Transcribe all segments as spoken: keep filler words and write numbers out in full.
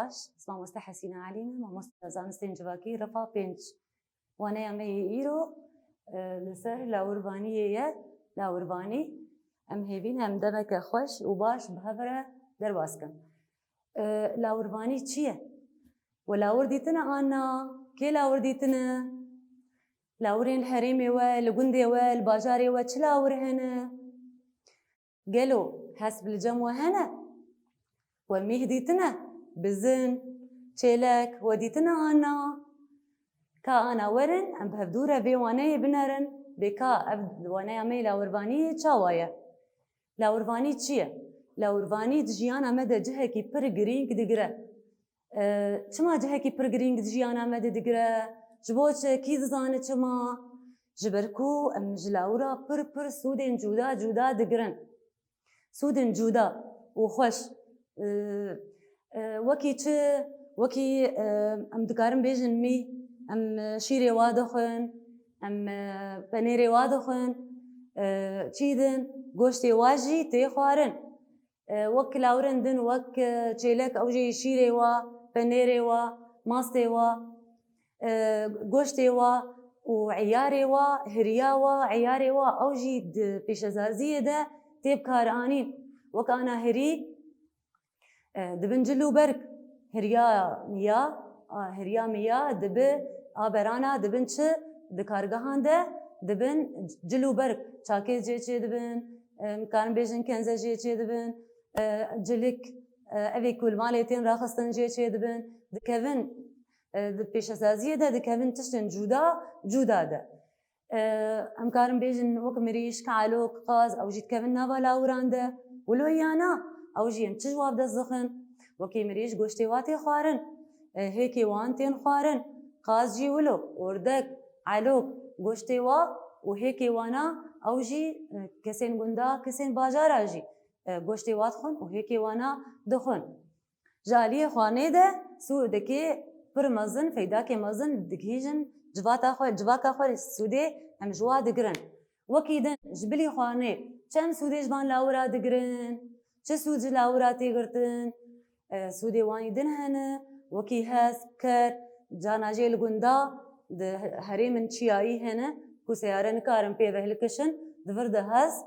Baş, ez mamoste Hesîne Elî me, mamoste zanistên civakî, refa pênc. Waneya me yê îro, e, li ser lawirvaniyê ye, lawirvanî. Em hêvî ne em demeke xweş û baş bi hev re derbas kin. E, lawirvanî çi ye? We lawir dîtine an na? Kê lawir dîtine? Lawirên li herêmê we, li gundê we, li bajarê we çi lawir hene? Gelo hesp li cem we hene? We mîh dîtine? Bizin, çêlek, we dîtine an na? Ka ana werin, em bi hevdû re vê waneyê binerin, bê ka ev waneya me yê lawirvaniyê çawa ye? Lawirvanî çi ye? Lawirvanî di jiyana me de cihekî pir girîng digire. E, çima cihekî pir girîng di jiyana me de digire? Ji bo çi? Kî dizane çima? Ji ber ku em ji lawira pir pir sûdên cuda cuda digirin. Sûdên cuda û xweş. E, e, wekî çi? Wekî, e, em dikarin bêjin mî, em, e, şîrê wa dixwin, em, e, penêrê wa dixwin, e, çî din, goştê wa jî tê xwarin. E, wek lawirên din, wek, e, çêlek, ew jî şîrê wa, penêrê wa, mastê wa, e, goştê wa û eyarê wa, hiriya wa, eyarê wa, ew jî di pêşesaziyê de tê bikaranîn. Wek ana hirî, e, dibin cil û berg, hiriya miya, a, hiriya miya dibi a berana dibin çi? Di kargehan de dibin cil û berg, çakê jê çê dibin, e, em karin bêjin kenze jê çê dibin, e, cilik, e, evê ku li malê tên raxistin jê çê dibin, dikevin, e, di pêşesaziyê de dikevin tiştên cuda cuda de. E, em karin bêjin wek mirîşk, elok, qaz, ew jî dikevin nava lawiran de. Wilo ya na, ew jî em çi ji wa bi dest dixin? Wekî mirîşk goştê wa tê xwarin, e, hêkê wan tên xwarin, qaz jî wilo, ordek, elok, goştê wa û hêkê wana, ew jî, e, kesên gunda, kesên bajara jî, e, goştê wa dixwin û hêkê wana dixwin. Ji aliyê xwarinê de sûdekê pir mezin, feydakê mezin digihîjin civata xwe, civaka xwe sûdê em ji wa digirin. Wekî din ji bilî xwarinê çend sûdê ji van lawira digirin? Çi sûd ji lawira tê girtin? E, sûdê wanî din hene, wekî hesp, ker, carna jê li gunda di herêmin çiyayî hene ku seyare nikarin pê ve hilkişin, di vir de hesp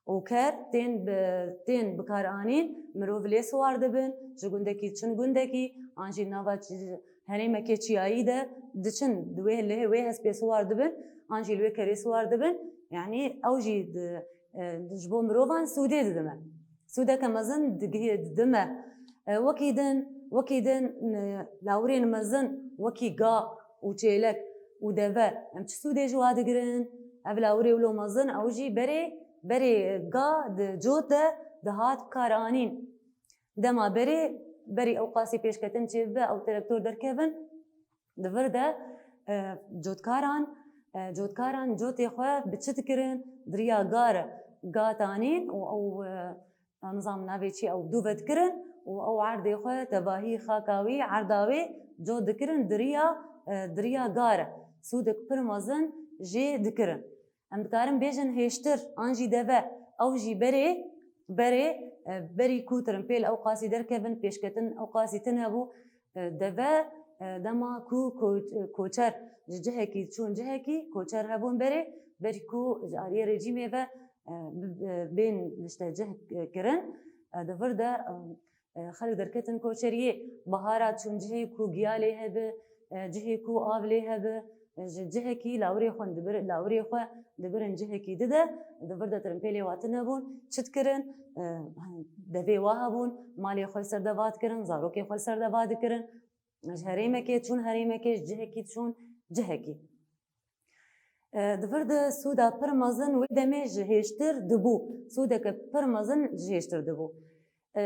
û ker tên bi, tên bikaranîn, mirov lê siwar dibin, ji gundekî diçin gundekî, an jî nava çi-, herêmekê çiyayî de diçin, di wê lê wê hespê siwar dibin, an jî li wê kerê siwar dibin. Yanî ew jî di, e, ji bo mirovan sûdê didime. Sûdeke mezin digihê didime. E, wekî din, wekî din, e, lawirên mezin wekî ga û çêlek û deve, em çi sûdê ji wa digirin? Ev lawirê wilo mezin, ew jî berê, berê ga di cot de dihat bikaranîn. Dema berê, berî ew qasî pêşketin çêbibe, ew traktor derkevin, di vir de, e, cotkaran, e, cotkaran cotê xwe bi çi dikirin? Di riya ga re ga tanîn û ew, e, nizam navê çi, ew dû vedikirin û ew erdê xwe tevahî xaka wî, erda wê cot dikirin di riya, e, di riya ga re. Sûdek pir mezin jê dikirin. Em dikarin bêjin hêştir an jî deve, ew jî berê, berê, e, berî ku tirimpêl ew qasî derkevin, pêşketin ew qasî tune bû, e, deve, e, dema ku ko-, e, koçer ji cihekî çûn cihekî, koçer hebûn berê, berî ku ji aliyê rejîmê ve, e, bi-, e, bên işte cih, e, kirin, e, di vir de, e, e, xelk derketin koçeriyê. Bahara çûn cihê ku giya lê hebe, e, cihê ku av lê hebe, e, ji cihekî lawirê xwe dibir-, lawirê xwe dibirin cihekî dide, di vir de tirimpêlê wa tune bûn. Çi dikirin? E, devê wa hebûn, malê xwe li ser de va dikirin, zarokê xwe li ser de va dikirin. Ji herêmekê çûn herêmekê, ji cihekî çûn cihekî. E, di vir de sûda pir mezin wê demê ji hêştir dibû. Sûdeke pir mezin ji hêştir dibû. E,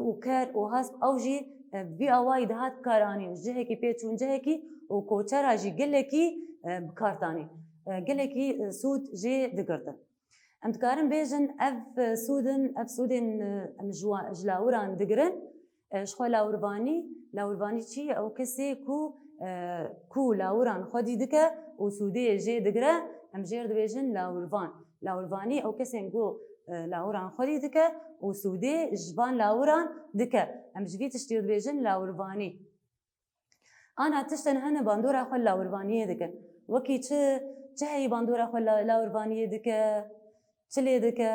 û ker û hesp ew jî, e, vî awayî dihat bikaranîn. Ji cihekî pê çûn cihekî û koçera jî gelekî, e, bi kar tanîn. E, gelekî, e, sûd jê digirtin. Em dikarin bêjin ev, e, sûdin, ev sûdên, e, em ji wa-, ji lawiran digirin. E, ji xwe lawirvanî, lawirvanî çi ye? Ew kesê ku, e, ku lawiran xwedî dike û sûdê jê digire, em jê re dibêjin lawirvan. Lawirvanî ew kesên ku e, lawiran xwedî dike û sûdê ji van lawiran dike. Em ji vî tiştî dibêjin lawirvanî. Ana tiştên hene bandora xwe li lawirvaniyê dikin. Wekî çi, çi heyî bandora xwe la-, lawirvaniyê dike, çi lê dike,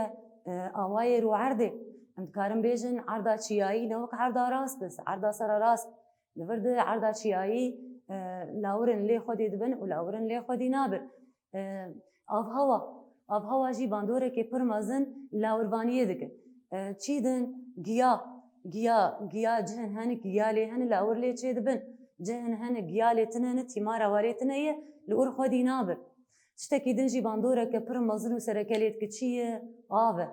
e, awayê rû erdê. Em dikarin bêjin erda çiyayî ne wek erda rast e, erda sera rast. Li vir di erda çiyayî, e, lawirin lê xwedî dibin û lawirin lê xwedî nabin. E, avhewa. Avhewa jî bandorekê pir mezin lawirvaniyê dike. E, çî din, giya, giya, giya cihên henik giya lê hene lawir lê çêdibin. Cihên henik giya lê tine ne, tîmara warê tine ye, li wir xwedî nabin. Tiştekî din jî bandoreke pir mezin û sereke lê dike çi ye? Av e.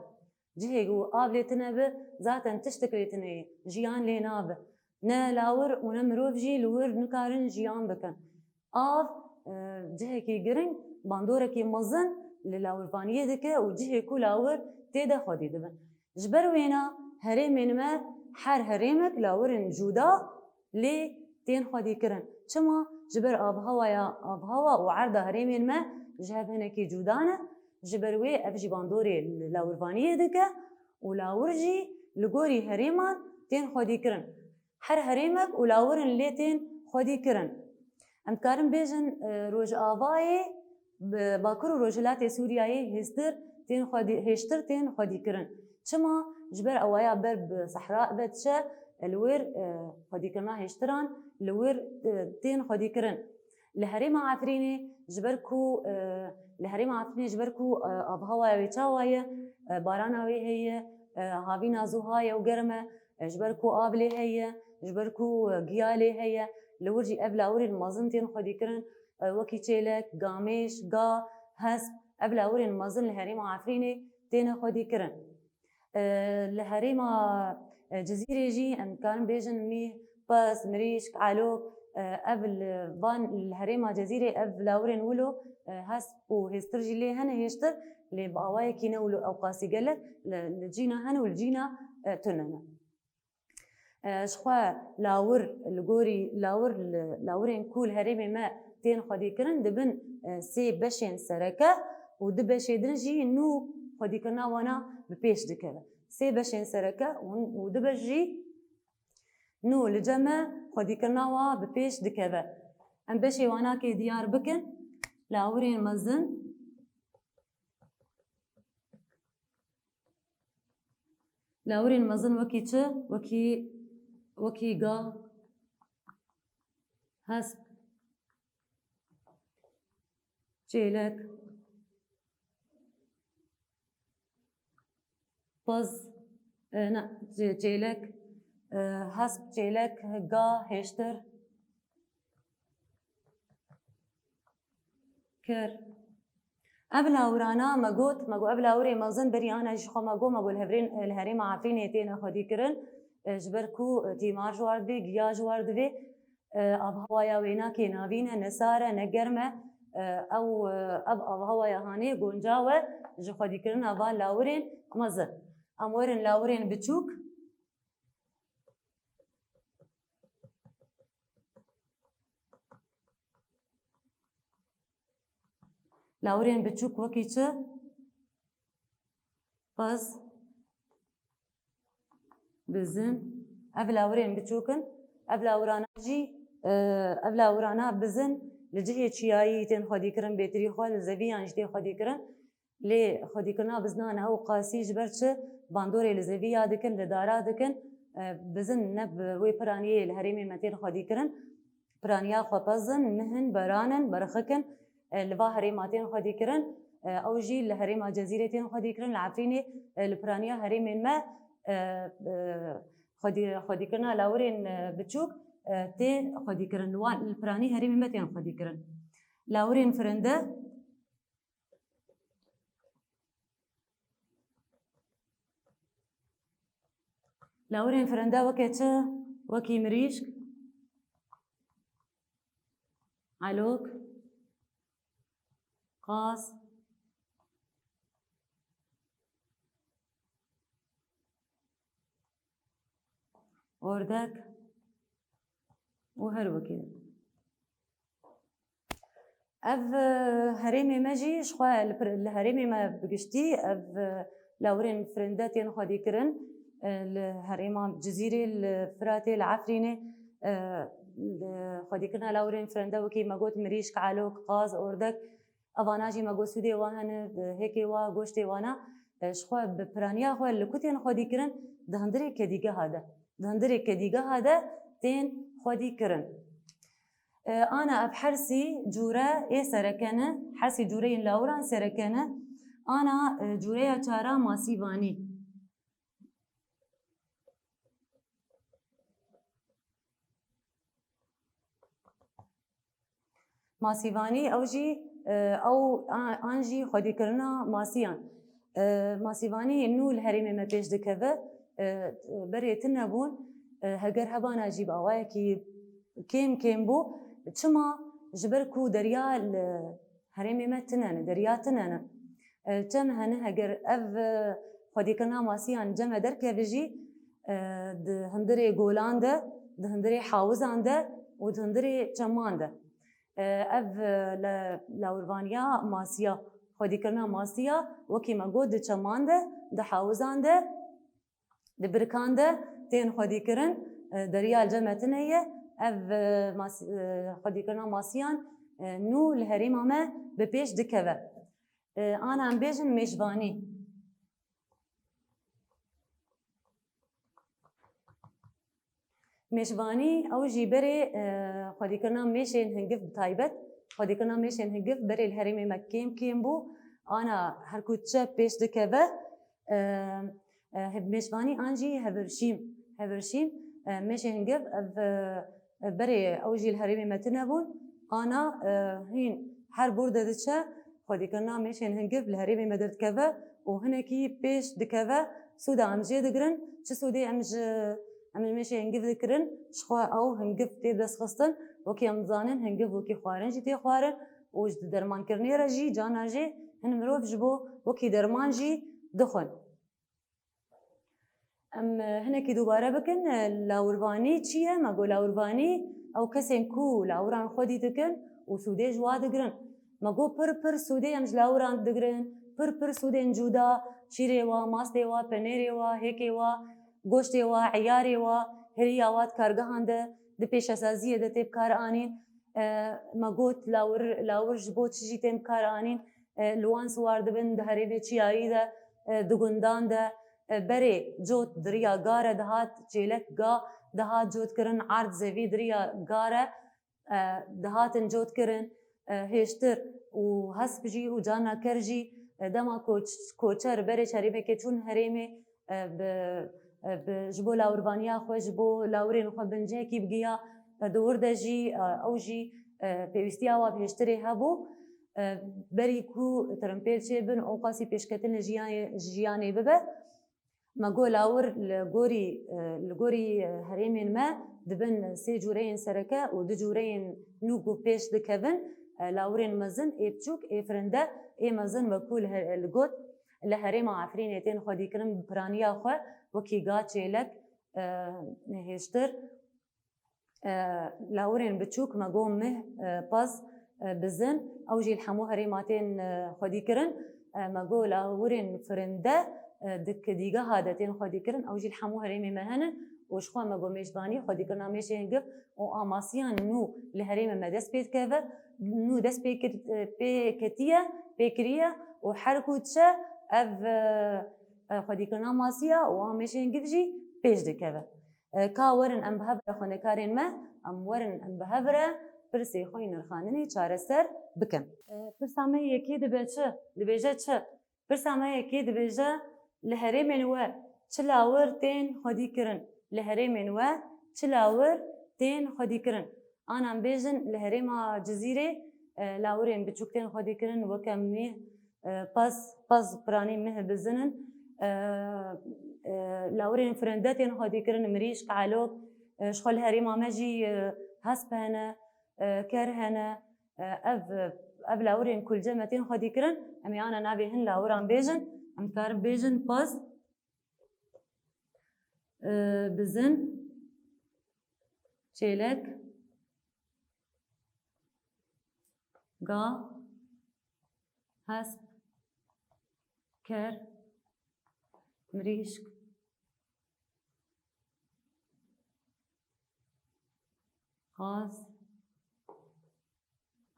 Cihê ku av lê tine be, zaten tiştek lê tine ye, jiyan lê nabe. Ne lawir û ne mirov jî li wir nikarin jiyan bikin. Av, e, cihekî giring, bandorekî mezin li lawirvaniyê dike û cihê ku lawir tê de xwedî dibin. Ji ber wêna herêmên me her herêmek lawirên cuda lê tên xwedîkirin. Çima? Ji ber avhewaya, avhewa û erda herêmên me ji hev hinekî cuda ne. Ji ber wê ev jî bandorê li lawirvaniyê dike û lawir jî li gorî herêman tên xwedîkirin. Her herêmek û lawirin lê tên xwedîkirin. Em dikarin bêjin, e, Rojavayê, bi Bakur û Rojhilatê Sûriyeyê hêztir tên xwedî-, hêştir tên xwedîkirin. Çima? Ji ber ewaya ber bi sehra ve diçe, e, li wir, e, xwedîkirina hêştiran li wir, e, tên xwedîkirin. Li herêma Efrînê ji ber ku, e, li herêma Efrînê ji ber ku, e, avhewaya wê çawa ye, e, barana wê heye, e, havîna zû ha ye û germ e, e, ji ber ku av lê heye, ji ber ku, e, giya lê heye, li wir jî ev lawirên mezin tên xwedîkirin, e, wekî çêlek, gamêş, ga, hesp, ev lawirên mezin li herêma Efrînê têne xwedîkirin. E, li herêma, e, Cizîrê jî em dikarin bêjin mîh, pez, mirîşk, elok, e, ev li van, li herêma Cizîrê ev lawirên wilo, e, hesp û hêstir jî lê hene hêştir, lê bi awayekî ne wilo ewqasî gelek li, li cîna hene û li cîna, e, tune ne. E, ji xwe lawir, li gorî lawir, li, lawirên ku li herêmê me tên xwedîkirin, dibin, e, sê beşên sereke û du beşê din jî nû xwedîkirina wana bi pêş dikeve. Sê beşên sereke û, û du beş jî nû li cem me xwedîkirina wa bi pêş dikeve. Em beşê wanakê diyar bikin. Lawirên mezin. Lawirên mezin wekî çi? Wekî, wekî ga, hesp, çêlek, pez, e, ne, çê-, çêlek, e, hesp, çêlek, ga, hêştir, kir. Ev lawirana me got, me got ev lawirê mezin berî ana jî xwe me got, me got li hevrên, li herêma Efrînê têne xwedîkirin, e, ji ber ku, e, tîmar ji war divê, giya ji war divê, e, avhewaya wê nakê navîn e, ne sar e, ne germ e, e, ew, e, ev avhewaya hanê goncaw e ji xwedîkirina van lawirên mezin. Em werin lawirên biçûk. Lawirên biçûk wekî çi? Pez, bizin. Ev lawirên biçûk in. Ev lawirana jî, e, ev lawirana bizin li cihê çiyayî tên xwedîkirin, bêtirî xwe li zeviyan jî tê xwedîkirin. Lê xwedîkirina biznan ew qasî ji ber çi bandorê li zeviya dikin, li dara dikin, e, bizin ne bi wê piraniyê li herêmê me tên xwedîkirin. Piraniya xwe pez in, mih in, beran in, berxik in, e, li va herêma tên xwedîkirin. E, ew jî li herêma Cezîrê tên xwedîkirin, li Efrînê, e, li piraniya herêmên me, e, e, xwedî-, xwedîkirina lawirên, e, biçûk, e, tê xwedîkirin. Li wan, li piranî herêmên me tên xwedîkirin. Lawirên firinde, Lawirên firinde weke çi? Wekî mirîşk, elok, qas, ordek û her wekî din. Ev, e, herêmê me jî ji xwe li pir-, li herêmê me bi giştî ev, e, Lawirên firinde tên xwedîkirin, e, li herêma Cizîrê, li Firatê, li Efrînê, e, li xwedîkirina lawirên firinde wekî me got mirîşk, elok, qaz, ordek, evana jî me got sûdê wan hene, hêkê wa, goştê wana, e, ji xwe bi piraniya xwe li ku tên xwedîkirin, di hundirê kedîgeha de. Di hundirê kedîgeha de tên xwedîkirin. E, ana ev hersî cûre ê sereke ne, hersî cûreyên lawiran sereke ne. Ana, e, cûreya çara masîvanî. Masîvanî ew jî, e, ew a-, an jî xwedîkirina masiyan. E, masîvanî nû li herêmê me pêş dikeve, e, berê tune bûn, e, heger hebana jî bi awayekî kêm kêm bû. Çima? Ji ber ku derya li herêmê me tune ne, derya tune ne. E, çem hene heger ev, e, xwedîkirina masiyan cem me derkeve jî, e, di hundirê golan de, di hundirê hawizan de û di hundirê çeman de. E, ev, e, le-, lawirvaniya masiya, xwedîkirina masiya, wekî me got di çeman de, di hawizan de, di birikan de tên xwedîkirin, e, derya li cem me tune ye. Ev, e, mas-, e, xwedîkirina masiyan, e, nû li herêma me bi pêş dikeve. E, ana em bêjin mêşvanî. Mêşvanî ew jî berê, e, xwedîkirina mêşên hingiv bi taybet. Xwedîkirina mêşên hingiv berê li herêmê me kêm kêm bû. Ana her ku diçe pêş dikeve. E, e, hev-, mêşvanî an jî hevirşîm. Hevirşîm, e, mêşên hingiv ev, e, e, berê ew jî li herêmê me tune bûn. Ana, e, hîn her bûr de diçe xwedîkirina mêşên hingiv li herêmê me derdikeve û hinekî pêş dikeve. Sûda em jê digirin, çi sûdê em ji, em ji mêşê hingiv dikirin, ji xwe ew hingiv tê destxistin. Wekî em dizanin, hingiv wekî xwarin jî tê xwarin û ji dermankirinê re jî, cana jê hin mirov ji bo wekî derman jî dixwin. Em, e, hinekî dubare bikin, e, lawirvanî çi ye? Me got lawirvanî ew kesên ku lawiran xwedî dikin û sûdê ji wa digirin. Me got pir pir sûdê em ji lawiran digirin, pir pir sûdên cuda, şîrê wa, mastê wa, penêrê wa, hêkê wa, goştê wa, eyarê wa, hiriya wa di kargehan de, di pêşesaziyê de tê bikaranîn. E, me got lawir, lawir ji bo çi jî tên bikaranîn, e, li wan siwar dibin, di herêmê çiyayî de, e, di gundan de, e, berê cot di riya ga re dihat, çêlek ga dihat cotkirin, erd zevî di riya ga re, e, dihatin cotkirin, e, hêştir û hesp jî û carna ker jî, e, dema koç-, koçer berê çerêmekê çûn herêmê, e, bi, e, bi, ji bo lawirvaniya xwe, ji bo lawirên xwe bin cihekî bigiya, e, di wir de jî, e, ew jî, e, pêwîstiya wa bi hêştirê hebû. E, berî ku tirimpêl çêbin û qasî pêşketin li jiyanê, jiyanê bibe. Me got lawir li gorî, e, li gorî, e, herêmên me dibin sê cûreyên sereke û du cûreyên nû ku pêş dikevin, e, lawirên mezin, ê biçûk, ê firinde, ê mezin wekû li her-, li got, li herêma Efrînê tên xwedîkirin bi piraniya xwe, wekî ga, çêlek, e, hêştir, e, lawirên biçûk, me got mih, e, pez, e, bizin, ew jî li hemû herêma tên, e, xwedîkirin. E, me got lawirên firinde, e, di kedîgeha de tên xwedîkirin, ew jî li hemû herêmê me hene û ji xwe me got mêşvanî, xwedîkirina mêşê hingiv û amasiyan nû li herêmê me dest pê dikeve, nû dest pê kir-, e, pê ketiye, pê kiriye û her ku diçe ev, e, e, xwedîkirina masiya û a mêşên giv jî pêş dikeve. E, ka werin em bi hev re xwenekarên me, em werin em bi hev re pirsê xwe yê nirxandinê çareser bikin. E, pirsa me yekê dibe çi? Dibêje çi? Pirsa me yekê dibêje, li herêmên we çi lawir tên xwedîkirin? Li herêmên we çi lawir tên xwedîkirin? Ana em bêjin, li herêma Cizîrê, e, lawirên biçûk tên xwedîkirin, weke mih, e, pez, pez piranî mih bizin in. E, e, lawirên firinde tên xwedîkirin, mirîşk, elok, e, ji xwe li herêma me jî, e, hesp hene, e, ker hene. E, ev, ev lawirên ku li cem me tên xwedîkirin, em ê ana navê hin lawiran bêjin. Em dikarin bêjin pez, e, bizin, çêlek, ga, hesp, ker, Mirîşk. Xaz.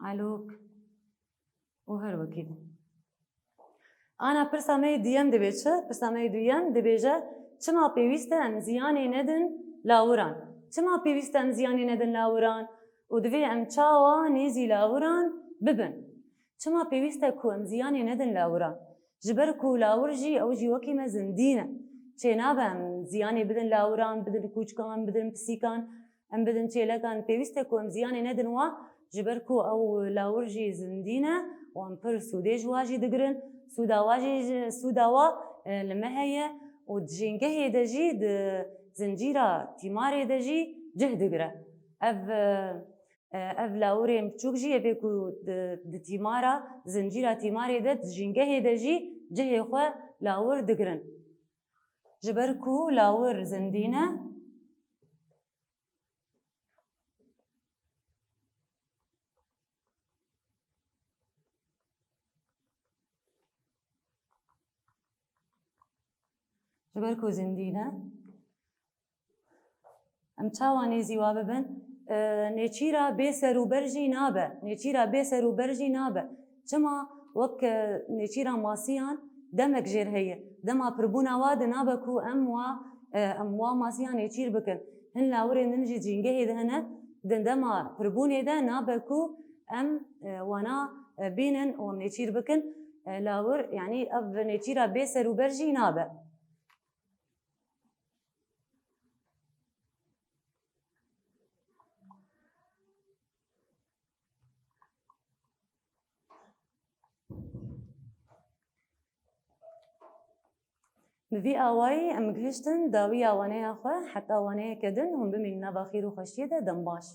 Elok. Û her wekî din. Ana pirsa me yê duyem dibê çi? Pirsa me yê duyem dibêje, çima pêwîst e em ziyanê nedin lawiran? Çima pêwîst e em ziyanê nedin lawiran? Û divê em çawa nêzî lawiran bibin? Çima pêwîst e ku em ziyanê nedin lawiran? Ji ber ku lawir jî, ew jî wekî me zindî ne. Çênabe em ziyanê bidin lawiran, bidin kûçikan, bidin pisîkan, em bidin çêlekan. Pêwîst e ku em ziyanê nedin wa, ji ber ku ew lawir jî zindî ne û em pir sûdê ji wa jî digirin. Sûda wa jî, ji, sûda wa, e, li me heye û di jîngehê de jî, di zincîra tîmarê de jî cih digire. Ev, e, E, ev lawirên biçûk jî yê bê ku di, di tîmara, zincîra tîmarê de, di jîngehê de jî cihê xwe lawir digirin. Ji ber ku lawir zindî ne, ji ber ku zindî ne, Em çawa nêzî wa bibin? E, nêçîra bê ser û ber jî nabe. Nêçîra bê ser û ber jî nabe. Çima? Wek, e, nêçîra masiyan demek jêr heye. Dema pirbûna wa de nabe ku em wa, e, em wa masiyan nêçîr bikin. Hin lawirên din jî cîngehê de hene. Di dema pirbûnê de nabe ku em, e, wana, e, bînin û em nêçîr bikin. E, lawir, yanî ev nêçîra bê ser û ber jî nabe. Bi vî awayî em gihiştin dawiya waneya xwe, heta waneyeke din hûn bimînin nava xêr û xweşiyê de, dem baş.